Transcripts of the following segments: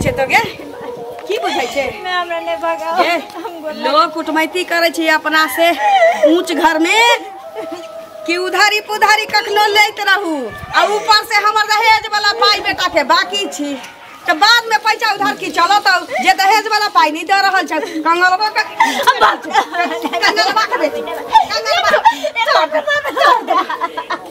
छै तो गे की बुझै छै मैं हमरा नै भगाओ लोग कुटमैती करै छै अपना से ऊंच घर में कि उधारी पुधारी कखनो लैत रहू आ ऊपर से हमर दहेज वाला पाई बेटा के बाकी छी तो बाद में पैसा उधार की चलो तो जे दहेज वाला पाई नहीं दे रहल छै कंगलबा के कंगलबा के बेटी कंगलबा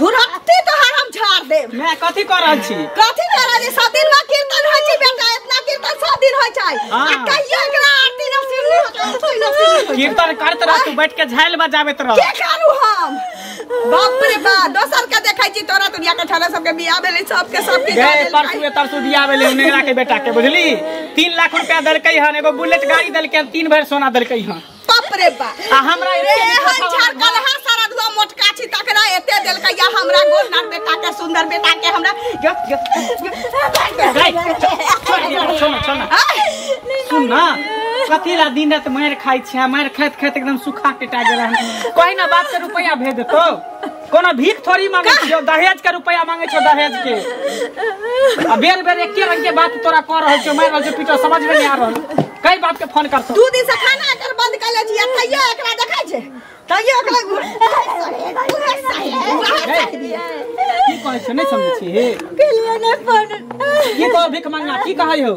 घुरत्ती तो हम झाड़ देब। मैं कथि कर रहल छी कथि कर रहल छी 7 दिन में कीर्तन होय छै बेटा इतना कीर्तन 7 दिन होय छै आ कहियो एकरा आरती न सुनली हो कीर्तन करत रह तू बैठ के झाल बजाबैत रह के करू हम बाप रे बाप दोसर के देखै छी तोरा दुनिया के छाला सबके बियाह भेलै सबके सबके गए परसू तरसू बियाह भेलै नेगरा के बेटा के बुझली 3 लाख रुपया देलकै हन एगो बुलेट गाड़ी देलकै 3 भर सोना देलकै हन। बाप रे बाप आ हमरा रे हन झारकलहा सारा दुआ मोटका छी तकरा एते देलकै या हमरा गोर बेटा के सुंदर बेटा के हमरा जो जो छोड़ छोड़ सुन ना कथी ला दिन रात मार खाइ छी मार खाइत खाइत एकदम सुखा टेटा गेल हन कोई ना बाप के रुपया भेज देतो कोनो भीख थोड़ी मांगे छियो दहेज के रुपया मांगे छियो दहेज के आ बेर बेर एके रंग के बात तोरा कर रहल छियो मार रहल छियो पीटो समझ में नहीं आ रहल कई बाप के फोन करतो 2 दिन से खाना एकर बंद कर ले छी तैयो एकरा देखै छै तैयो एकरा की कहै छै नहीं समझै छी हे कहलियै नै फोन की कह भीख मांगना की कहै हो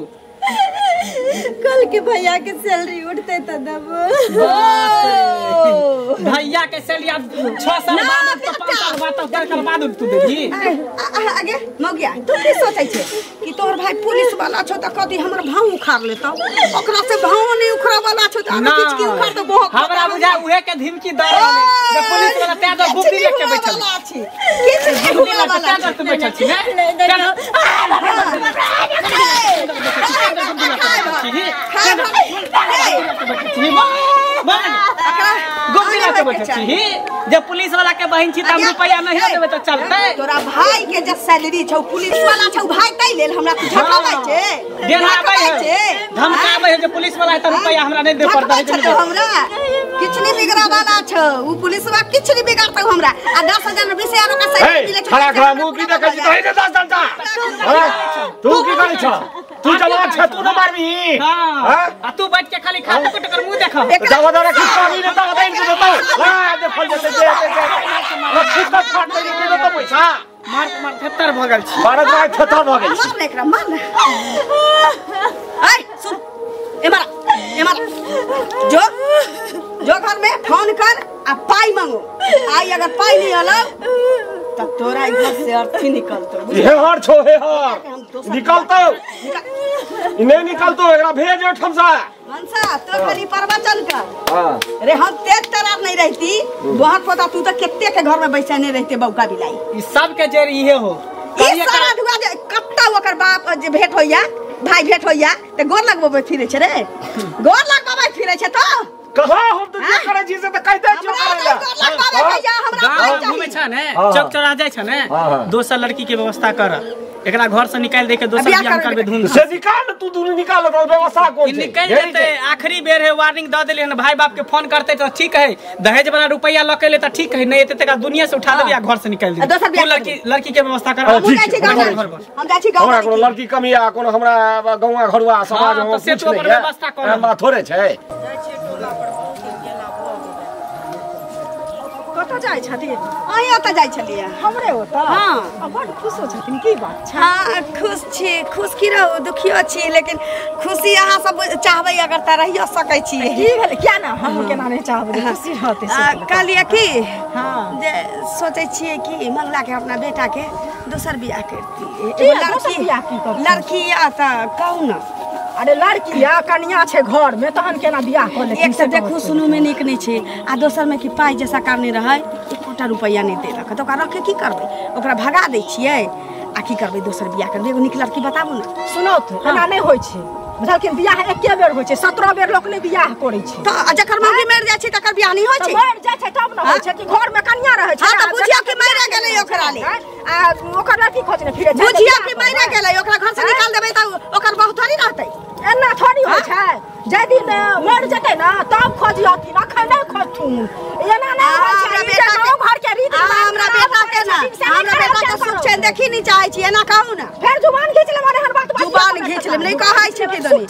कल के भैया के सैलरी उठते त देबो भैया के सैलरी अब 6 साल बाद तो 5 साल बाद तो कर बाद तू देबी। आगे मौगिया तू की सोचै छै कि तोहर भाई पुलिस वाला छौ त कदी हमर भाव उखाड़ लेतौ ओकरा से भाव नहीं उखड़ा वाला छौ त किछ की उखाड़ तो बहुत हमरा बुझा उहे के धमकी द रहल जे पुलिस वाला ते तो गुप्ती लेके बैठल छी किछ नहीं हुआ वाला ते बैठल छी ने जे पुलिस वाला के बहिन छी त हम रुपया नहीं देबै त चलतै तोरा भाई के जे सैलरी छौ पुलिस वाला छौ भाई तै लेल हमरा तू झकाबै छै डराबै छै धमकाबै है जे पुलिस वाला है त रुपया हमरा नहीं दे पड़तै है हमरा किछ नहीं बिगड़ा वाला छौ उ पुलिस वाला किछ नहीं बिगाड़तौ हमरा आ 10000 20000 का सैलरी मिलै छै खड़ा खड़ा मुंह की देखै छी तहि ने 10 घंटा तू की करै छ तू जवान छ तू न मारबी हां आ तू बैठ के खाली खा के टकर मुंह देखा जावा दारा किछ कमी नहीं त बताइन के देतौ हां दे फल जते दे दे लक्ष्मी का फाट दे दे तो पैसा मार मार थेतर भ गेल छी मार मार थेतर भ गेल मार एकरा मार ऐ सुन ए मार ए मार जो जो घर में फोन कर आ पाई मांगो आई अगर पाई नहीं आला त तोरा घर से अर्थी निकलतो हे हर छो हे हर निकलतो नहीं निकलतो एकरा भेज ओठम से मनसा तो खाली प्रवचन कर हां रे हम तेज तरार नहीं रहती बहुत पता तू तो कितने के घर में बैसने रहते बौका बिलाई ई सब के जर इहे हो ई सारा दुआ जे कत्ता ओकर बाप जे भेट होइया भाई भेट होइया त गोर लगबो फिरे छै रे गोर लगबो फिरे छै तो कहा हम तो जे करे छी से त कह दे छो करे ला गांव घूमे छ ने चौक चौराहा जाय छ ने दोसर लड़की के व्यवस्था कर एकरा घर से निकाल दे के दोसर बियाह करबे धूम से निकाल तू दूनी निकाल तो व्यवस्था कोन छै निकल जेते आखिरी बेर है वार्निंग the देले हन भाई बाप के फोन करते त ठीक है दहेज वाला रुपया ल के ले त ठीक है नहीं एते तक दुनिया से उठा लेबे आ घर से निकाल दे दोसर बियाह लड़की लड़की के व्यवस्था कर हम जाय छी गांव हम जाय छी गांव हमरा कोनो लड़की कमी आ कोनो हमरा गांव घरवा समाज में से तो अपन व्यवस्था कर हमरा थोड़े छै कतऽ जाइ छथिन अहीं ओतऽ जाइ छलियै हमरे ओतऽ हां आ बड खुश हो छथिन की बात छै हां खुश छी खुश की रहू दुखियो छी लेकिन खुशी अहाँ सब चाहबै अगर त रहियो सकै छी की भेलै किया ना हम केना नहीं चाहबै खुशी रहतै से कहलियै की हां जे सोचै छियै कि मंगला के अपना बेटा के दोसर बियाह करती एगो लड़की बियाह की करती लड़की या त कहू ना अरे लड़की या कन्या छै घर में तहन केना बियाह कर लेथिन एक त देखू सुनू में नीक नहीं छै आ दोसर में कि पाई जैसा कारणे रहै एकोटा रुपैया नहीं देलक त ओकरा रखे की करबै ओकरा भगा दै छियै आ की करबै दोसर बियाह करबै एगो नीक लड़की बताबू ना सुनौ त एना नहीं होइ छै बुझलखिन बियाह एके बेर होइ छै 17 बेर लोक नहीं बियाह करै छै त जकर मौगी मरि जाइ छै तकर बियाह नहीं होइ छै मरि जाइ छै तब न होइ छै कि घर में कन्या रहै छै हां त बुझियौ कि मरि गेलै ओकरा ले आ ओकर लड़की खोजने फिरे छै बुझियौ कि मरि गेलै ओकरा घर से निकाल देबै त ओकर बहु थोड़ी रहतै एना थोड़ी होइ छै जाहि दिन मरि जेतै ना तब खोजियथिन अखन नहीं खोजथुन एना नहीं होइ छै हमरा बेटा के घर के रीत हमरा बेटा के ना हमरा बेटा के सुख छै छियै देखी नहीं चाहै छी एना कहू ना फेर जुबान घीच लेब हर बात जुबान घीच लेब नहीं कहै छी कि दनी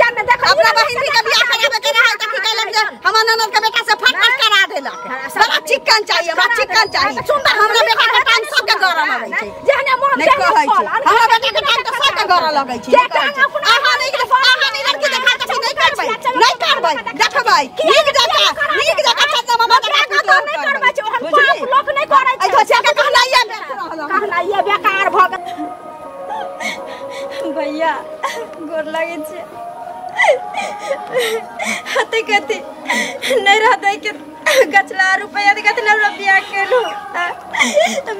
अपना बहिन के बियाह कराबे के रहै त की कहलक जे हमर ननद के बेटा से फटफट करा देलक बड़ा चिकन चाहिए बड़ा चिकन चाहिए सुंदर हमरा बेटा के टांग सब के गरम आबै छै जेहने मोन नहीं कहै छी हमरा बेटा के टांग त सब के गरम लगै छै अहाँ नहीं अहाँ नहीं लड़की देखा त नहीं करबै नहीं करबै देखबै नीक जका नीक जका छत मामा नहीं करबै छै ओहन पाप लोक नहीं करै छै ऐ धोसिया के कहनाइए कहनाइए बेकार भ गेल भैया गोर लागै छै हते कते नहीं रहते के गछला रुपया दे कते हमरा बियाह केलु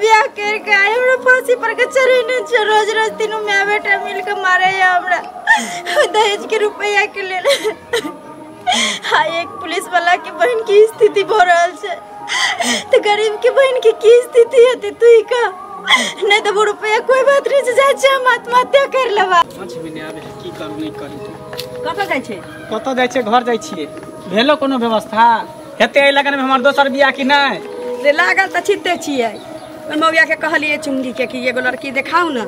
बियाह कर के आइ हमरा फांसी पर के चढ़ेने छै रोज रोज तीनू my बेटा मिल के मारे या हमरा दहेज के रुपया के लेल। हाँ एक पुलिस वाला के बहन की स्थिति भ रहल छै तो गरीब के बहन के की स्थिति हेतै तू ही कह नहीं तो रुपया कोई बात नहीं छै जाइ छै हम आत्महत्या कर लेबा। समझ में नहीं आबे की करू नहीं करू। कतऽ जाइ छै कतऽ जाइ छै घर जाइ छियै भेलो कोनो व्यवस्था हेतै एहि लगन में हमर दोसर बियाह कि नहीं रे लागल तऽ छिते छियै ओहि मौया के कहलियै चुंगी के कि एगो लड़की देखाउ ना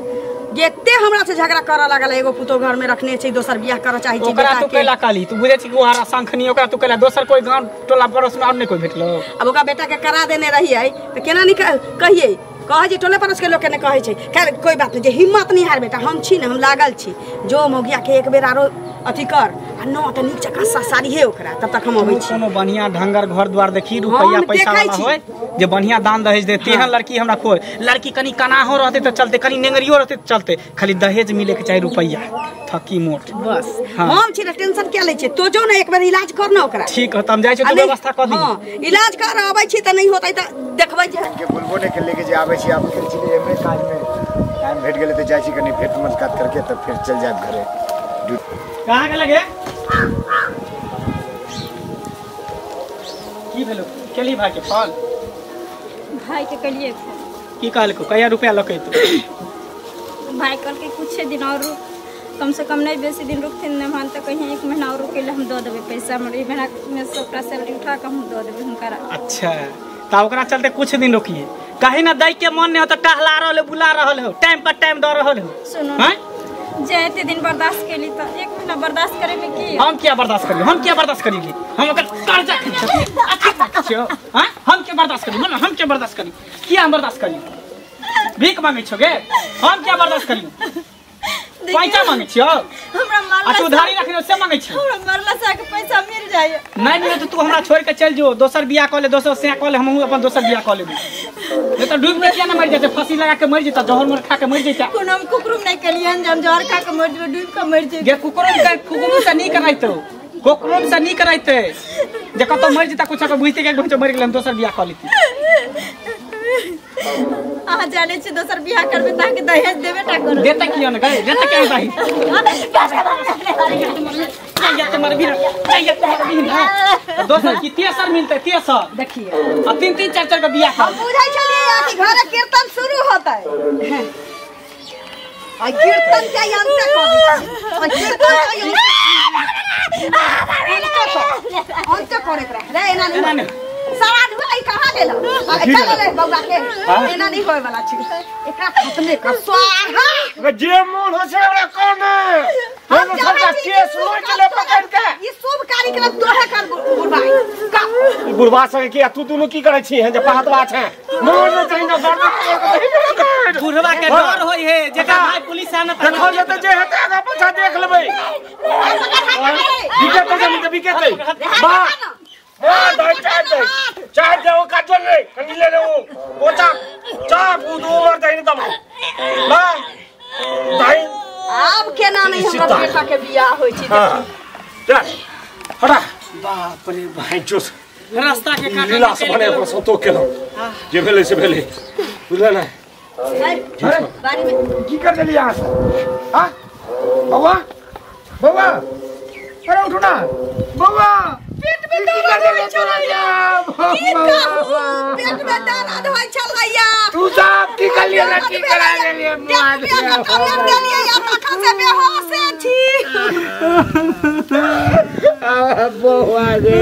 एते हमरा से झगड़ा करऽ लागल एगो पुतो घर में रखने छै दोसर बियाह करऽ चाहै छै ओकरा तू कैला कहली तू बुझै छी कि ओहरा शंखनी ओकरा तू कैला दोसर कोई गांव टोला पड़ोस में और नहीं कोई भेटलो। अब ओकरा बेटा के करा देने रहियै तऽ केना नहीं कहियै कहै जे टोले पड़ोस के लोग के नहीं कहै छै। खैर कोई बात नहीं जे हिम्मत नहीं हार बेटा हम छी ने हम लागल छी जो मौगिया के एक बेर आरो अथी कर आ न तऽ नीक जकाँ साड़ी हे ओकरा तब तक हम अबै छी। कोनो बढ़िया ढंगर घर द्वार देखी रुपया पैसा वाला होय जे बढ़िया दान दहेज दे तेहन लड़की हमरा खोज लड़की कनी कनाहो रहते तऽ चलते कनी नेंगरियो रहते तऽ चलते खाली दहेज मिले के चाही रुपया थकी मोट बस। हम छी ने टेंशन किया लै छियै तो जो ने एक बेर इलाज कर न ओकरा। ठीक है त हम जाइ छी तू व्यवस्था कर दी। हां इलाज कर अबै छी तऽ नहीं होतै तऽ देखबै जे के बोलबो नै के लेके जे आबै छी आब गेल छी एमरे काज में टाइम भेट गेलै तऽ जाइ छी कनी भेट मुलाकात करके तब फिर चल जायब घरे। कहाँ के लगे की भेलो केली भाई के फोन भाई के कलिए फोन की कहलको कहिया रुपया लके तू भाई कहल के कुछ दिन और कम से कम नहीं बेसी दिन रुकथिन नहीं मान तो कहीं एक महीना और रुके हम दऽ देबै पैसा हमर ई महीना में सबटा सैलरी उठा के हम दऽ देबै हुनकरा। अच्छा ता ओकरा चलते कुछ दिन रुकिए कहीं ना दै के मन नहीं हो तो टहला रहल हो बुला रहल हो टाइम पर टाइम दऽ रहल हो। सुनो जे एते दिन बर्दाश्त केली त एक महीना बर्दाश्त करे में की हम क्या बर्दाश्त करी हम क्या बर्दाश्त करी हम ओकर कर्जा छियो हां हम क्या बर्दाश्त करी मन हम क्या बर्दाश्त करी किया हम बर्दाश्त करी भीख मांगे छो गे हम क्या बर्दाश्त करी पैसा मांगे छियो हमरा मारला अच्छा उधारी रखने से मांगे छियो हमरा मरला से के पैसा मिल जाए नहीं मिले तो तू हमरा छोड़ के चल जो दोसर बियाह क ले दोसर से क ले हमहु अपन दोसर बियाह क लेबे नहीं तो डूब के किया ना मर जेते फांसी लगा के मर जेता जहर मर खा के मर जेता। कोनो हम कुकरुम नहीं कलियन हम जहर खा के मर जेबे डूब के मर जेबे गे कुकरुम के कुकरुम से नहीं कराइतो कुकरुम से नहीं कराइते जे कतो मर जेता कुछ के बुझते के मर गेल हम दोसर बियाह क लेती। अहाँ जाने छी दोसर बियाह करबे त अहाँ के दहेज देबे टा करब देता किया न गए देता किया दहेज नहीं तो मरबी नहीं तो मरबी ना दोसर की तेसर मिलते तेसर देखिए आ तीन तीन चार चार के बियाह हम बुझै छलियै कि घर कीर्तन शुरू होतै आ कीर्तन के अंत कर दी आ कीर्तन के अंत करे एकरा रे एना नहीं सवाद हुआ ई कहां गेल चल रे बौआ के एना नहीं होय वाला छै एकरा खत्मे कर स्वाहा जे मोन हो छै हमरा कोन हम सबटा केस लोच ले पकड़ के ई शुभ कार्यक्रम तोहे कर बुढ़बा ई बुढ़बा संगे की तू दुनू की करै छी जे पहतवा छै मोन ने चाहिए ना बुढ़वा के डर होय है जेका भाई पुलिस आ ना देखो जते जे हेतै आगा पाछा देख लेबै विकेट तो जमीन विकेट बा हां दे चाय दे वो काजल रे कनी ले ले वो चा चा दू मर जाई तब बा दाई आब केना नहीं हमरा बेटा के बियाह होय छै चल हटा बाप रे भाई जोस रास्ता के काटे लीला से बने अपन संतोष केलौ जे भेलै से भेलै बुझल ना बारी में की कर देली यहां से हां बौआ बौआ अरे उठो ना बौआ पेट में दर्द होय छलैया की कहू पेट में दर्द होय छलैया तू साहब की कर लिया की करा लेलिए मुआ देलिए या तखन से बेहोश छी बौआ रे।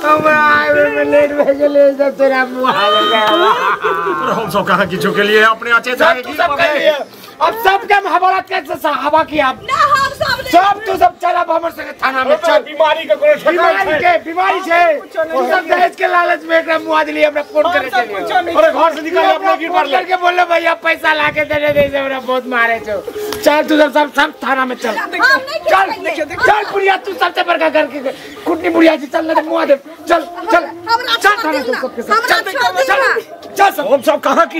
हमरा आबे में लेट भए गेलै सब तोरा मुँह आबे हम सब कहाँ किछु के लिए अपने अच्छे सब तू सब कर लिए अब सब के हवाला कैसे हवा की अब ना हम सब सब तू सब चल अब हमर संगे थाना में चल। बीमारी के कोनो ठिकाना बीमारी के बीमारी छै तू सब दहेज के लालच में एकरा मुआ दिली हमरा फोन करे चलिए। अरे घर से निकाल अपने गिर फोन पड़ले करके बोलो भैया पैसा ला के देने दे से हमरा बहुत मारे छो। चल तू सब सब सब थाना में चल चल चल बुढ़िया तू सबसे बड़का घर के कुटनी बुढ़िया जी चल ना तो मुआ दे चल चल हमरा चल थाना छोड़ चल सबके दिना सब हमरा चल छोड़ दिना चल सब हम सब कहाँ की।